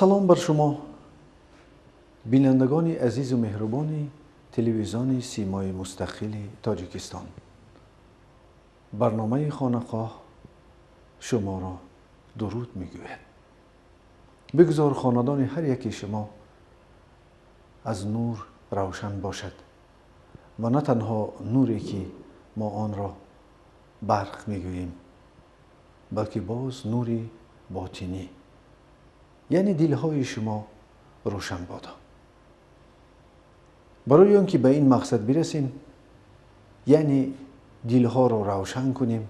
Салом бар шумо, бинандагони азизу меҳрубони телевизиони Симои Мустақили Тоҷикистон. Барномаи Хонақоҳ шуморо дуруд мегӯяд. Бигзор хонадони ҳар яки шумо аз нур равшан бошад ва на танҳо нуре, ки мо онро барқ мегӯем, балки боз нури ботинӣ, яъне дилҳои шумо рӯшан бодо. Барои он ки ба ин мақсад бирасем, яъне дилҳоро равшан кунем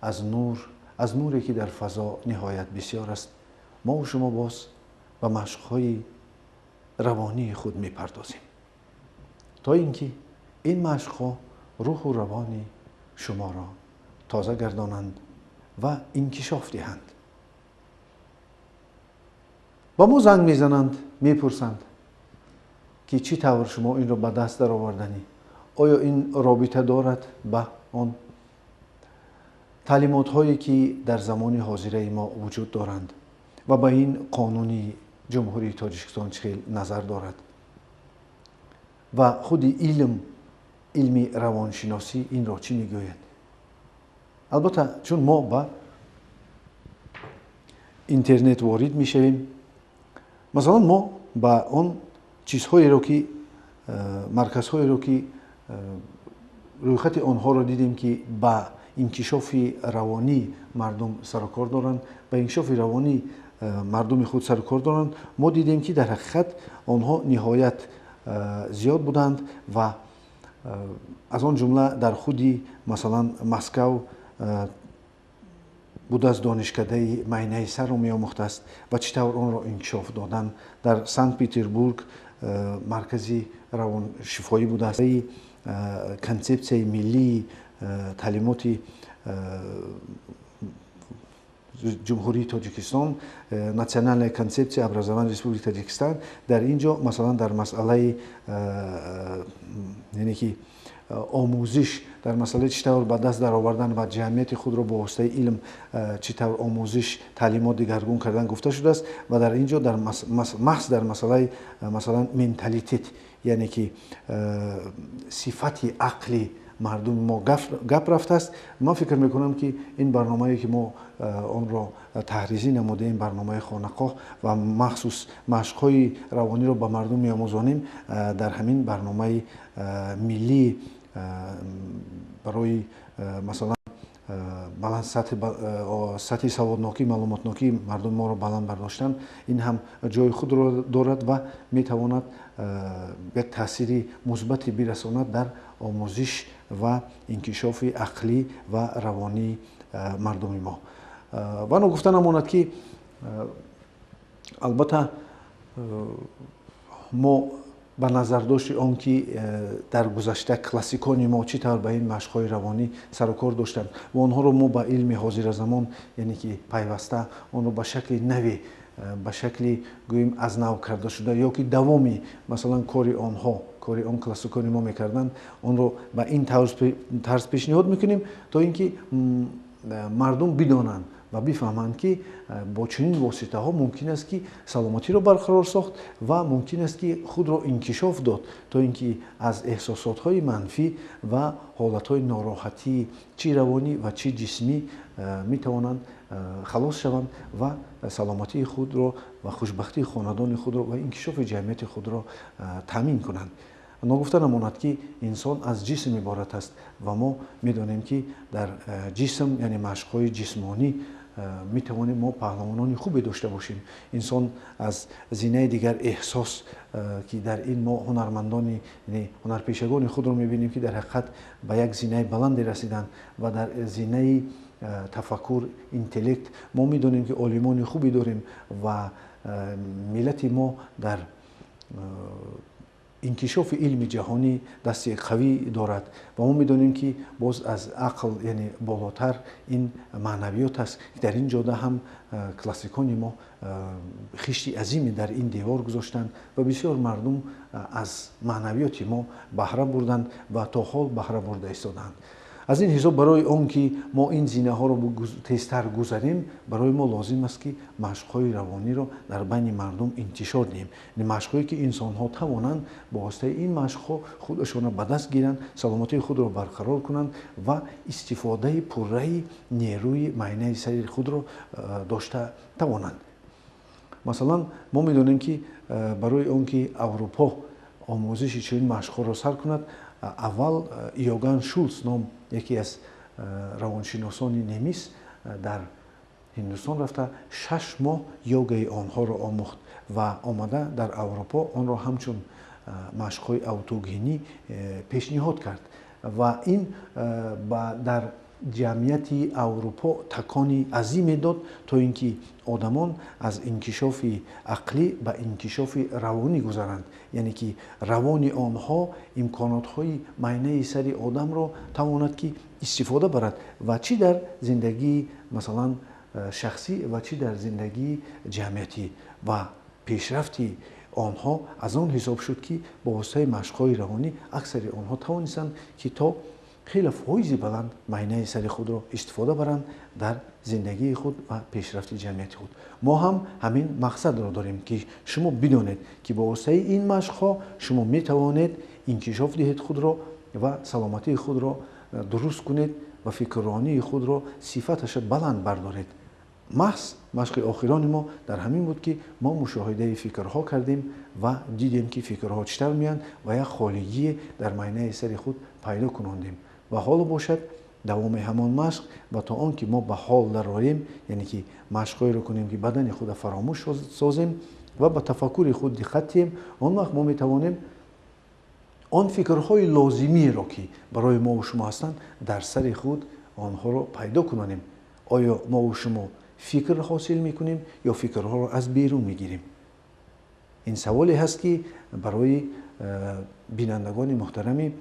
аз нур, аз нуре, ки дар фазо ниҳоят бисёр аст, мову шумо боз ба машқҳои равонии худ мепардозем, то ин ки ин машқҳо рӯҳу равони шуморо тоза гардонанд ва инкишоф диҳанд. Ба мо занг мезананд, мепурсанд, ки чӣ тавр шумо инро ба даст дароварданӣ, оё ин робита дорад ба он таълимотҳое, ки дар замони ҳозираи мо вуҷуд доранд, ва ба ин қонуни Ҷумҳурии Тоҷикистон чӣ хел назар дорад, ва худи илм, илми равоншиносӣ инро чӣ мегӯяд. Албатта, чун мо ба интернет ворид мешавем, масалан, мо ба он чизҳоеро, ки марказҳоеро, ки рӯйхати онҳоро дидем, ки ба инкишофи равонии мардум сарукор доранд, ба инкишофи равонии мардуми худ сарукор доранд, мо дидем, ки дар ҳақиқат онҳо ниҳоят зиёд буданд ва аз он ҷумла дар худи, масалан, Москав будааст донишкадаи майнаи сарро меомӯхтааст ва чӣ тавр онро инкишоф додан. Дар Санкт Петербург маркази равоншифоӣ будааст. Консепсияи миллии таълимоти Ҷумҳурии Тоҷикистон, национальная концепция образования Республики Таджикистан, дар ин ҷо, масалан, дар масъалаи, яъне ки омӯзиш, дар масъалаи чӣ тавр ба даст даровардан ва ҷамъияти худро бо воситаи илм чӣ тавр омӯзиш, таълимот дигаргун кардан гуфта шудааст. Ва дар ин ҷо маҳз дар масъалаи, масалан, менталитет, яъне ки сифати ақли мардуми мо гап рафтааст. Ман фикр мекунам, ки ин барномае, ки мо онро таҳризӣ намудаем, барномаи Хонақоҳ, ва махсус машқҳои равониро ба мардум меомӯзонем, дар ҳамин барномаи миллии барои, масалан, баланд сатҳи саводнокӣ, маълумотнокии мардуми моро баланд бардоштан, ин ҳам ҷои худро дорад ва метавонад як таъсири мусбате бирасонад дар омӯзиш ва инкишофи ақлӣ ва равонии мардуми мо. Ва ногуфта намонад, ки албатта мо ба назардошти он ки дар гузашта классикони мо чӣ тавр ба ин машқҳои равонӣ сарукор доштанд ва онҳоро мо ба илми ҳозиразамон, яъне ки пайваста онро ба шакли наве, ба шакли гӯем аз нав карда шуда ё ки давоми, масалан, кори онҳо, кори он классикони мо мекарданд, онро ба ин тарз пешниҳод мекунем, то ин ки мардум бидонанд ва бифаҳманд, ки бо чунин воситаҳо мумкин аст, ки саломатиро барқарор сохт ва мумкин аст, ки худро инкишоф дод, то ин ки аз эҳсосотҳои манфӣ ва ҳолатҳои нороҳатии чӣ равонӣ ва чӣ ҷисмӣ метавонанд халос шаванд ва саломатии худро ва хушбахтии хонадони худро ва инкишофи ҷамъияти худро таъмин кунанд. Ногуфта намонад, ки инсон аз ҷисм иборат аст ва мо медонем, ки дар ҷисм, яъне машқҳои ҷисмонӣ, метавонем мо паҳлавонони хубе дошта бошем. Инсон аз зинаи дигар эҳсос, ки дар ин мо ҳунармандони, ҳунарпешагони худро мебинем, ки дар ҳақиқат ба як зинаи баланде расиданд, ва дар зинаи тафаккур, интеллект мо медонем, ки олимони хубе дорем ва миллати мо дар инкишофи илми ҷаҳонӣ дасти қавӣ дорад. Ва мо медонем, ки боз аз ақл, яъне болотар, ин маънавиёт аст. Дар ин ҷода ҳам классикони мо хишти азиме дар ин девор гузоштанд ва бисёр мардум аз маънавиёти мо баҳра бурданд ва то ҳол баҳра бурда истодаанд. Аз ин ҳисоб барои он ки мо ин зинаҳоро тезтар гузарем, барои мо лозим аст, ки машқҳои равониро дар байни мардум интишор диҳем. Машқҳое ки инсонҳо тавонанд бо воситаи ин машқҳо худашонро ба даст гиранд, саломатии худро барқарор кунанд ва истифодаи пурраи нерӯи майнаи сари худро дошта тавонанд. Масалан, мо медонем, ки барои он ки Аврупо омӯзиши чунин машқҳоро сар кунад, аввал Иоганн Шулц ном яке аз равоншиносони немис дар Ҳиндустон рафта 6 моҳ йогаи онҳоро омӯхт ва омада дар Аврупо онро ҳамчун машқҳои аутогенӣ пешниҳод кард ва ин дар ҷамъияти Аврупо такони азиме дод, то ин ки одамон аз инкишофи ақлӣ ба инкишофи равонӣ гузаранд, яъне ки равони онҳо имконотҳои майнаи сари одамро тавонад ки истифода барад ва чӣ дар зиндагии масалан шахсӣ ва чӣ дар зиндагии ҷамъиятӣ. Ва пешрафти онҳо аз он ҳисоб шуд, ки бо воситаи машқҳои равонӣ аксари онҳо тавонистанд, ки то хеле фоизи баланд майнаи сари худро истифода баранд дар зиндагии худ ва пешрафти ҷамъияти худ. Мо ҳам ҳамин мақсадро дорем, ки шумо бидонед, ки бо воситаи ин машқҳо шумо метавонед инкишоф диҳед худро ва саломатии худро дуруст кунед ва фикрронии худро сифаташа баланд бардоред. Маҳз машқи охирони мо дар ҳамин буд, ки мо мушоҳидаи фикрҳо кардем ва дидем, ки фикрҳо чӣ тавр меянд ва як холигие дар майнаи сари худ пайдо кунондем. Ва ҳоло бошад давоми ҳамон машқ ва то он ки мо ба ҳол дароем, яъне ки машқҳоеро кунем, ки бадани худро фаромӯш созем ва ба тафаккури худ диққат диҳем, он вақт мо метавонем он фикрҳои лозимиеро, ки барои мову шумо ҳастанд, дар сари худ онҳоро пайдо кунонем. Оё мову шумо фикр ҳосил мекунем ё фикрҳоро аз берун мегирем? Ин саволе ҳаст, ки барои бинандагони муҳтарами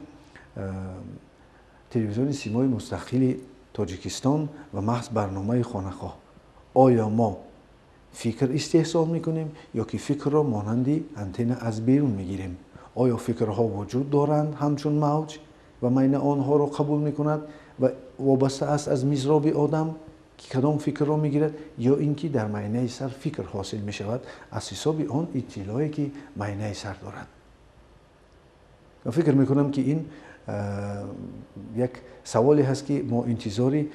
телевизиони Симои Мустақили Тоҷикистон ва маҳз барномаи Хонахоҳ. Оё мо фикр истеҳсол мекунем ё ки фикрро монанди антенна аз берун мегирем? Оё фикрҳо вуҷуд доранд ҳамчун мавҷ ва майна онҳоро қабул мекунад ва вобаста аст аз мизроби одам, ки кадом фикрро мегирад, ё ин ки дар майнаи сар фикр ҳосил мешавад аз ҳисоби он иттилоъе, ки майнаи сар дорад? Ва фикр мекунам, ки ин як саволе ҳаст, ки мо интизори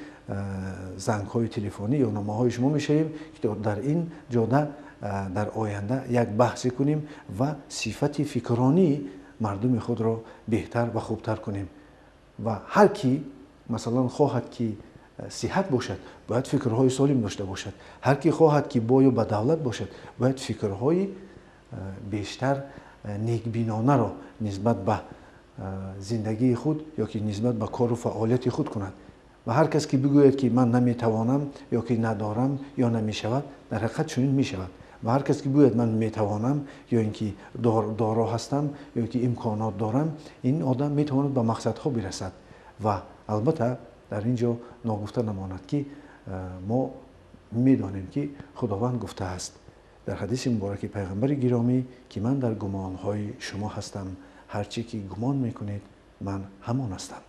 зангҳои телефонӣ ё номаҳои шумо мешавем, ки дар ин ҷода дар оянда як баҳсе кунем ва сифати фикронии мардуми худро беҳтар ва хубтар кунем. Ва ҳар ки масалан хоҳад, ки сиҳат бошад, бояд фикрҳои солим дошта бошад. Ҳар ки хоҳад, ки бою ба давлат бошад, бояд фикрҳои бештар некбинонаро нисбат ба зиндагии худ ё ки нисбат ба кору фаъолияти худ кунад. Ва ҳар кас ки бигӯяд, ки ман наметавонам ё ки надорам ё намешавад, дар ҳақиқат чунин мешавад. Ва ҳар кас ки бигӯяд ман метавонам ё ин ки доро ҳастам ё ки имконот дорам, ин одам метавонад ба мақсадҳо бирасад. Ва албатта дар ин ҷо ногуфта намонад, ки мо медонем, ки Худованд гуфтааст дар ҳадиси мубораки пайғамбари гиромӣ, ки ман дар гумонҳои шумо ҳастам, ҳар чӣ ки гумон мекунед, ман ҳамон ҳастам.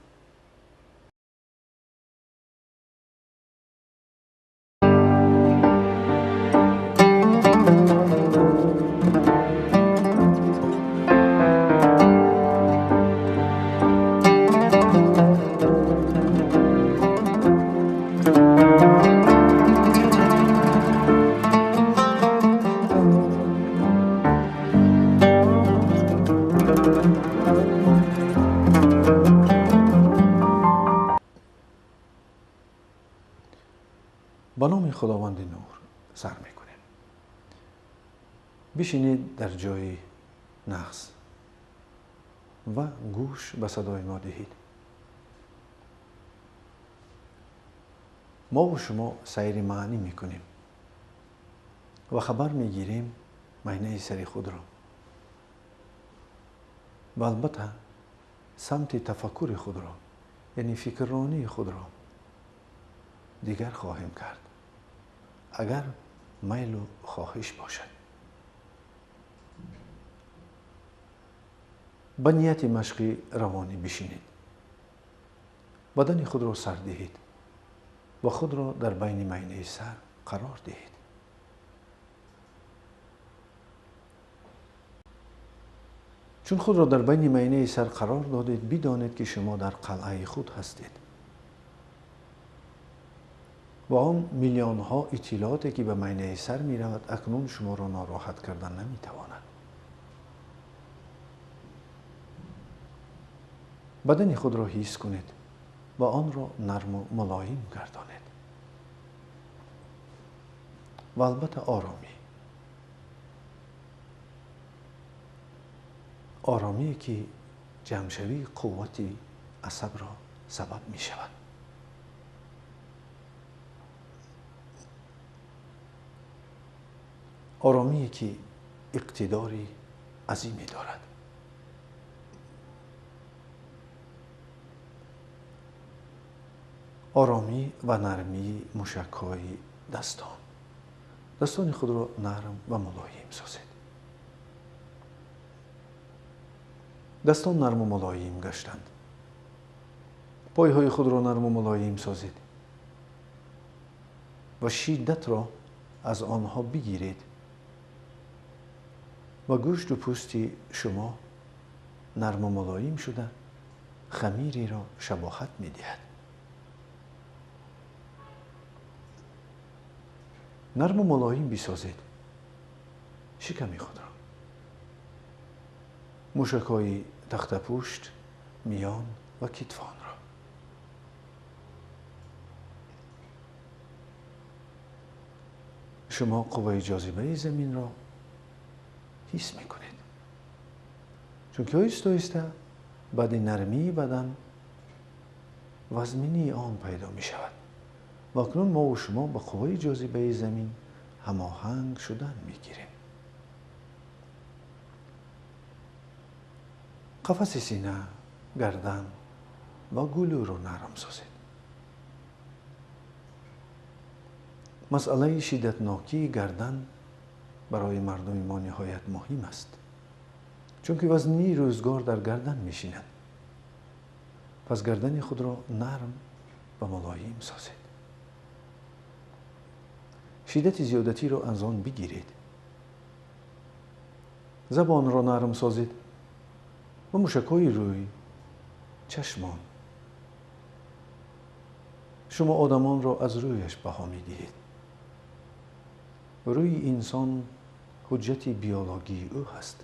Ба номи Худованди нур сар мекунем. Бишинед дар ҷои нағз ва гӯш ба садои мо диҳед. Мову шумо сайри маънӣ мекунем ва хабар мегирем майнаи сари худро ва албатта самти тафаккури худро, яъне фикрронии худро дигар хоҳем кард, агар майлу хоҳиш бошад. Ба нияти машқи равонӣ бишинед. Бадани худро сар диҳед ва худро дар байни майнаи сар қарор диҳед. Чун худро дар байни майнаи сар қарор додед, бидонед, ки шумо дар қалъаи худ ҳастед ва он миллионҳо иттилооте, ки ба майнаи сар меравад, акнун шуморо нороҳат кардан наметавонад. Бадани худро ҳис кунед ва онро нарму мулоим гардонед. Ва албатта оромӣ. Оромие, ки ҷамъшавии қуввати асабро сабаб мешавад. Оромие, ки иқтидори азиме дорад. Оромӣ ва нармии мушакҳои дастон. Дастони худро нарм ва мулоим созед. Дастон нарму мулоим гаштанд. Пойҳои худро нарму мулоим созед ва шиддатро аз онҳо бигиред ва гӯшту пӯсти шумо нарму мулоим шуда хамиреро шабоҳат медиҳад. Нарму мулоим бисозед шиками худро, мушакҳои тахтапушт, миён ва китфонро. Шумо қувваи ҷозибаи заминро ҳис мекунед, чунки оҳиста оҳиста баъди нармии бадан вазминии он пайдо мешавад ва акнун мову шумо ба қувваи ҷозибаи замин ҳамоҳанг шудан мегирем. Қафаси сина, гардан ва гулӯро нарм созед. Масъалаи шиддатнокии гардан барои мардуми мо ниҳоят муҳим аст, чунки вазнии рӯзгор дар гардан мешинад. Пас гардани худро нарм ва мулоим созед. Шиддати зиёдатиро аз он бигиред. Забонро нарм созед ва мушакҳои рӯй, чашмон. Шумо одамонро аз рӯяш баҳо медиҳед. Рӯи инсон ҳуҷҷати биологии ӯ ҳаст.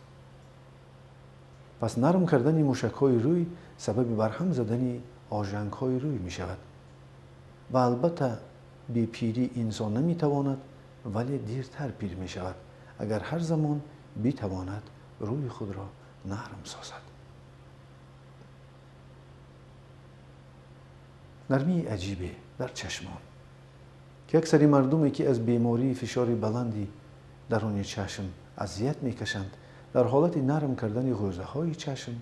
Пас нарм кардани мушакҳои рӯй сабаби барҳам задани ожангҳои рӯй мешавад. Ва албатта бепирӣ инсон наметавонад, вале дертар пир мешавад, агар ҳар замон битавонад рӯи худро нарм созад. Нармии аҷибе дар чашмон, ки аксари мардуме, ки аз бемории фишори баланди даруни чашм азият мекашанд, дар ҳолати нарм кардани ғӯзаҳои чашм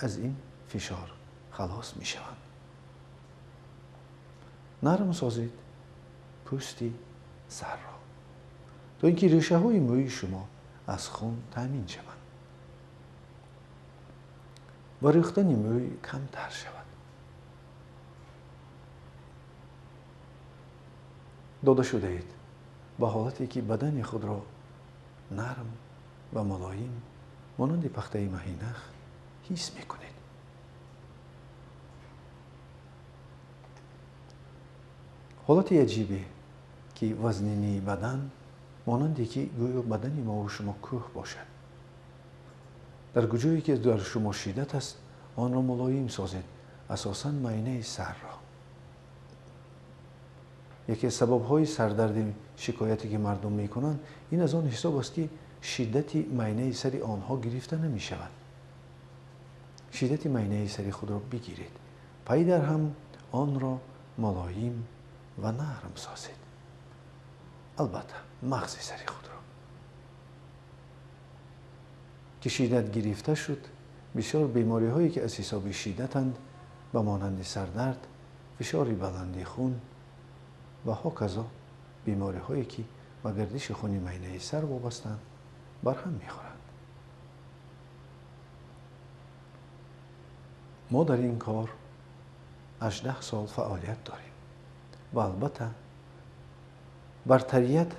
аз ин фишор халос мешаванд. Нарм созед пӯсти сарро, то ин ки решаҳои мӯи шумо аз хун таъмин шаванд ва рехтани мӯй камтар шавад. Дода шудаед ба ҳолате, ки бадани худро нарм ва мулоим монанди пахтаи маҳинах ҳис мекунед. Ҳолати аҷибе, ки вазнинии бадан монанде ки гӯё бадани мову шумо кӯҳ бошад. Дар куҷое ки дар шумо шиддат аст, онро мулоим созед, асосан майнаи сарро. Яке аз сабабҳои сардарди шикояте, ки мардум мекунанд, ин аз он ҳисоб аст, ки шиддати майнаи сари онҳо гирифта намешавад. Шиддати майнаи сари худро бигиред, пай дар ҳам онро мулоим ва нарм созед. Албатта мағзи сари худро, ки шиддат гирифта шуд, бисёр бемориҳое, ки аз ҳисоби шиддатанд, ба монанди сардард, фишори баланди хун ва ҳоказо бемориҳое, ки ба гардиши хуни майнаи сар вобастанд, барҳам мехӯранд. Мо дар ин кор 18 сол фаъолият дорем ва албатта бартарият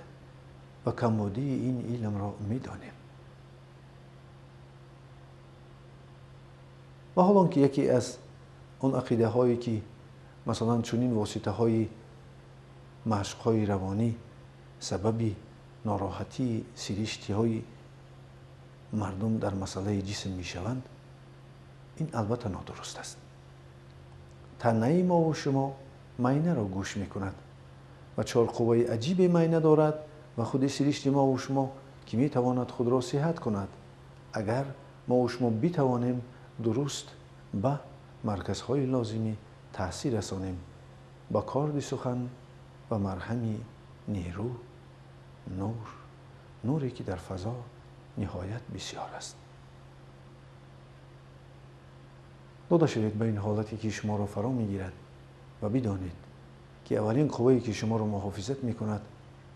ва камбудии ин илмро медонем. Ва ҳол он ки яке аз он ақидаҳое ки масалан чунин воситаҳои машқҳои равонӣ сабаби нороҳатии сириштиҳои мардум дар масъалаи ҷисм мешаванд, ин албатта нодуруст аст. Танаи мову шумо майнаро гӯш мекунад ва чор қувваи аҷибе майна дорад ва худи сиришти мову шумо ки метавонад худро сиҳат кунад, агар мову шумо битавонем дуруст ба марказҳои лозимӣ таъсир расонем, ба корди сухан ва марҳами нерӯ, нур, нуре ки дар фазо ниҳоят бисёр аст. Дода шавед ба ин ҳолате ки шуморо фаро мегирад ва бидонед ки аввалин қуввае ки шуморо муҳофизат мекунад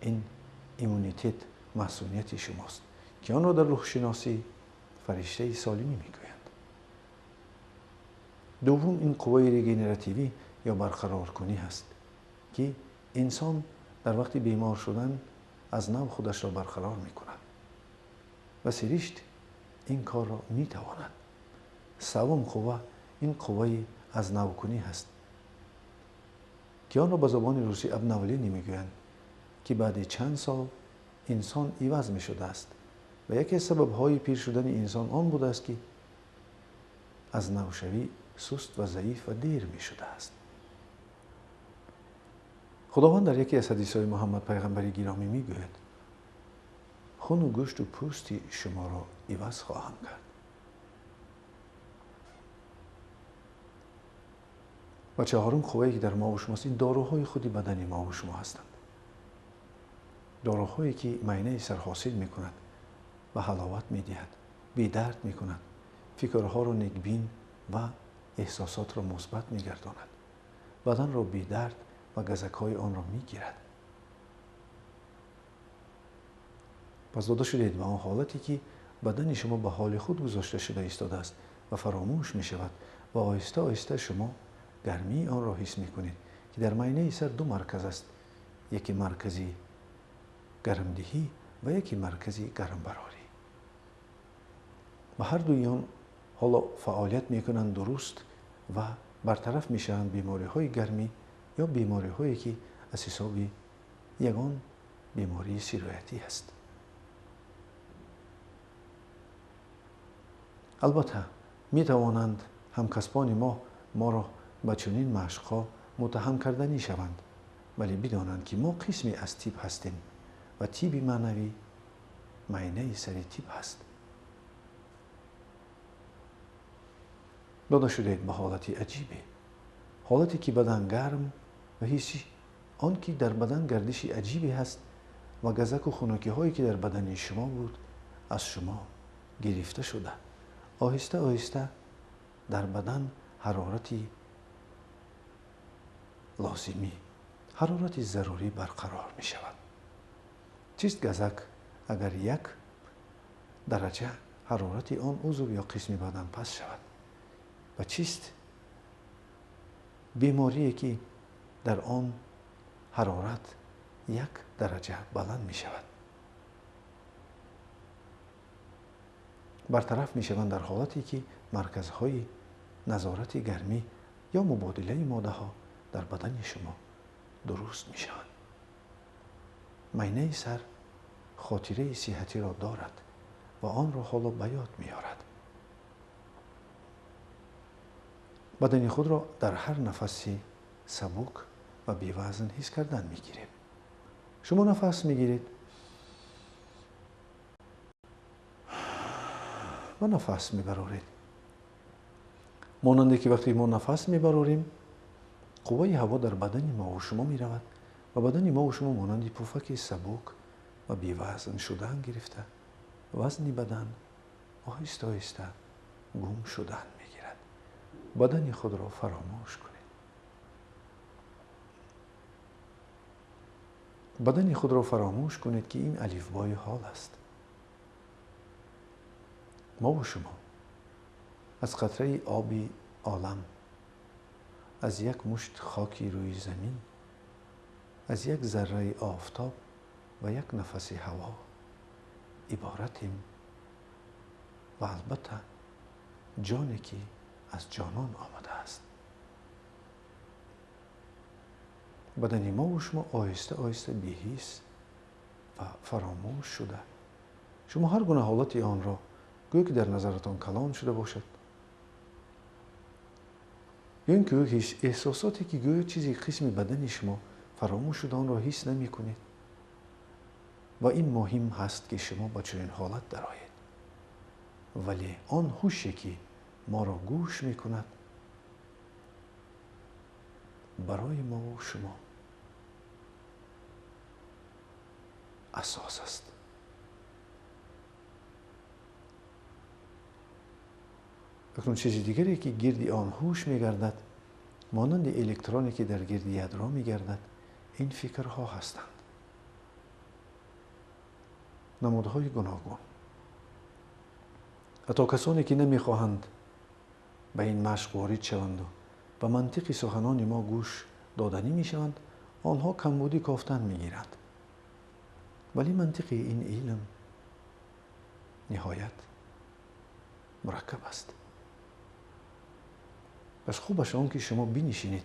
ин иммунитет, масунияти шумост, ки онро дар рӯҳшиносӣ фариштаи солимӣ мегӯянд. Дуввум ин қувваи регенеративӣ ё барқароркунӣ ҳаст, ки инсон дар вақти бемор шудан аз нав худашро барқарор мекунад ва сиришт ин корро метавонад. Севум қувва ин қувваи аз навкунӣ ҳаст, ки онро ба забони русӣ обновление мегӯянд, ки баъди чанд сол инсон иваз мешудааст ва яке аз сабабҳои пир шудани инсон он будааст, ки аз навшавӣ суст ва заиф ва дер мешудааст. Худованд дар яке аз ҳадисҳои Муҳаммад пайғамбари гиромӣ мегӯяд: хуну гӯшту пӯсти шуморо иваз хоҳам кард. Ва чаҳорум қуввае ки дар мову шумост, ин доруҳои худи бадани мову шумо ҳастанд. Доруҳое ки майнаи сар ҳосил мекунад ва ҳаловат медиҳад, бедард мекунад, фикрҳоро некбин ва эҳсосотро мусбат мегардонад, баданро бедард ва газакҳои онро мегирад. Пас дода шудед ба он ҳолате ки бадани шумо ба ҳоли худ гузошта шуда истодааст ва фаромӯш мешавад ва оҳиста оҳиста шумо гармии онро ҳис мекунед, ки дар майнаи сар ду марказ аст: яке маркази гармдиҳӣ ва яке маркази гармбарорӣ. Ба ҳар дуи он ҳоло фаъолият мекунанд дуруст ва бартараф мешаванд бемориҳои гармӣ ё бемориҳое ки аз ҳисоби ягон бемории сироятӣ ҳаст. Албатта метавонанд ҳамкасбони мо моро ба чунин машқҳо муттаҳам карданӣ шаванд, вале бидонанд ки мо қисме аз тиб ҳастем ва тиби маънавӣ майнаи сари тиб ҳаст. Дода шудаед ба ҳолати аҷибе, ҳолате ки бадан гарм ва ҳисси он ки дар бадан гардиши аҷибе ҳаст ва газаку хунукиҳое ки дар бадани шумо буд аз шумо гирифта шуда, оҳиста оҳиста дар бадан ҳарорати лозимӣ, ҳарорати зарурӣ барқарор мешавад. Чист газак агар як дараҷа ҳарорати он узв ё қисми бадан паст шавад? Ва чист беморие ки дар он ҳарорат як дараҷа баланд мешавад? Бартараф мешаванд дар ҳолате ки марказҳои назорати гармӣ ё мубодилаи моддаҳо дар бадани шумо дуруст мешаванд. Майнаи сар хотираи сиҳатиро дорад ва онро ҳоло ба ёд меорад. Бадани худро дар ҳар нафаси сабук ва бевазн ҳис кардан мегирем. Шумо нафас мегиред ва нафас мебароред. Монанде ки вақте мо нафас мебарорем, қувваи ҳаво дар бадани мову шумо меравад ва бадани мову шумо монанди пуфаки сабук ва бевазн шудан гирифта, вазни бадан оҳиста оҳиста гум шудан мегирад. Бадани худро фаромӯш кунед. Бадани худро фаромӯш кунед, ки ин алифбои ҳол аст. Мову шумо аз қатраи оби олам, аз як мушт хоки рӯи замин, аз як зарраи офтоб ва як нафаси ҳаво иборатем ва албатта ҷоне ки аз ҷонон омадааст. Бадани мову шумо оҳиста оҳиста беҳис ва фаромӯш шуда. Шумо ҳар гуна ҳолати онро гӯё ки дар назаратон калон шуда бошад, ё ин ки эҳсосоте ки гӯё чизи қисми бадани шумо фаромӯш шуда, онро ҳис намекунед. Ва ин муҳим ҳаст ки шумо ба чунин ҳолат дароед. Вале он ҳуше ки моро гӯш мекунад, барои мову шумо асос аст. Акнун чизи дигаре ки гирди он ҳуш мегардад, монанди электроне ки дар гирди ядро мегардад, ин фикрҳо ҳастанд. Намудҳои гуногун. Ҳатто касоне ки намехоҳанд ба ин машқ ворид шаванду ба мантиқи суханони мо гӯш доданӣ мешаванд, онҳо камбудӣ кофтан мегиранд. Вале мантиқи ин илм ниҳоят мураккаб аст. Пас хубаш он ки шумо бинишинед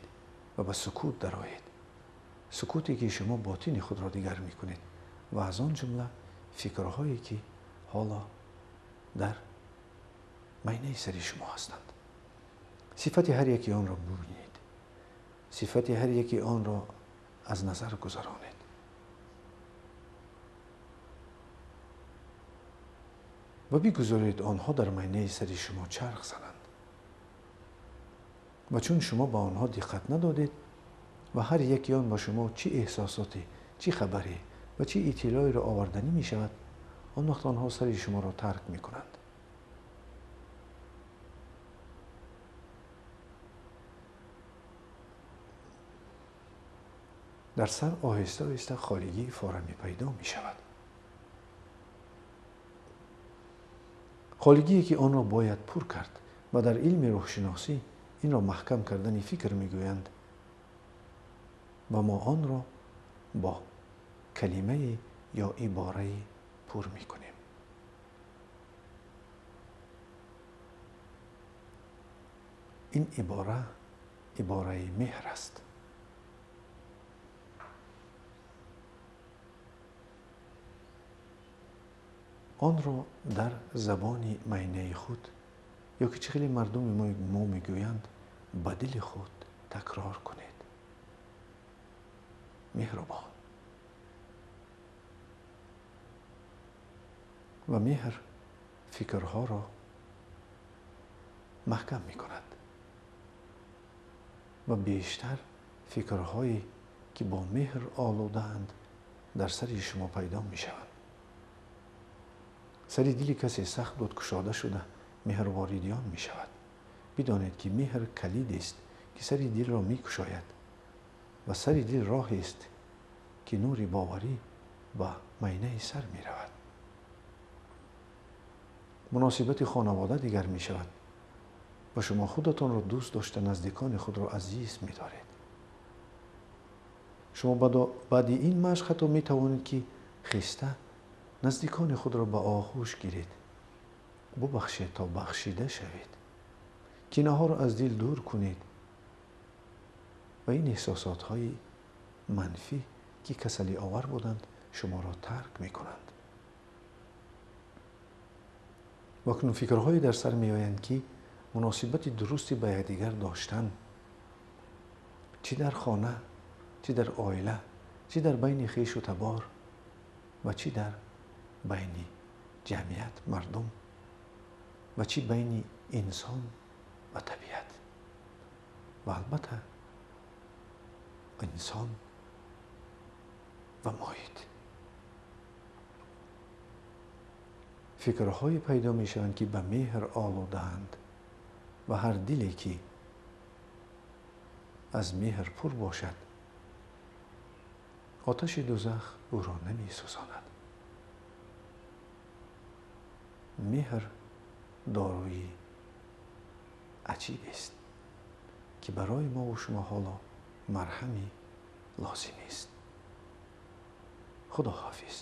ва ба сукут дароед. Сукуте ки шумо ботини худро дигар мекунед ва аз он ҷумла фикрҳое ки ҳоло дар майнаи сари шумо ҳастанд. Сифати ҳар яки онро бубинед. Сифати ҳар яки онро аз назар гузаронед. Ва бигузоред онҳо дар майнаи сари шумо чарх зананд. Ва чун шумо ба онҳо диққат надодед ва ҳар яки он ба шумо чӣ эҳсосоте, чӣ хабаре ва чӣ иттилоеро оварданӣ мешавад, он вақт онҳо сари шуморо тарк мекунанд. Дар сар оҳиста оҳиста холигии форамӣ пайдо мешавад. Холигие ки онро бояд пур кард ва дар илми рӯҳшиносӣ инро маҳкам кардани фикр мегӯянд ва мо онро бо калимае ё иборае пур мекунем. Ин ибора ибораи меҳр аст. Онро дар забони майнаи худ ё ки чӣ хеле мардуми мо мегӯянд, ба дили худ такрор кунед. Меҳрубон. Ва меҳр фикрҳоро маҳкам мекунад ва бештар фикрҳое ки бо меҳр олудаанд дар сари шумо пайдо мешаванд. Сари дили касе сахт буд кушода шуда меҳрворидиён мешавад. Бидонед ки меҳр калидест ки сари дилро мекушояд ва сари дил роҳест ки нури боварӣ ба майнаи сар меравад. Муносибати хонавода дигар мешавад ва шумо худатонро дӯст дошта наздикони худро азиз медоред. Шумо баъди ин машқ ҳатто метавонед ки хеста наздикони худро ба оғӯш гиред, бубахшед то бахшида шавед, кинаҳоро аз дил дур кунед ва ин эҳсосотҳои манфӣ ки касалиовар буданд шуморо тарк мекунанд. Ва акнун фикрҳое дар сар меоянд ки муносибати дурусти ба якдигар доштан чӣ дар хона, чӣ дар оила, чӣ дар байни хешу табор ва чӣ дар байни ҷамъият, мардум ва чӣ байни инсон ва табиат ва албатта инсон ва муҳит. Фикрҳое пайдо мешаванд ки ба меҳр олудаанд ва ҳар диле ки аз меҳр пур бошад, оташи дӯзах ӯро намесӯзонад. Меҳр дорои аҷибест ки Ки барои мову шумо ҳоло марҳами лозимист. Худо ҳофиз.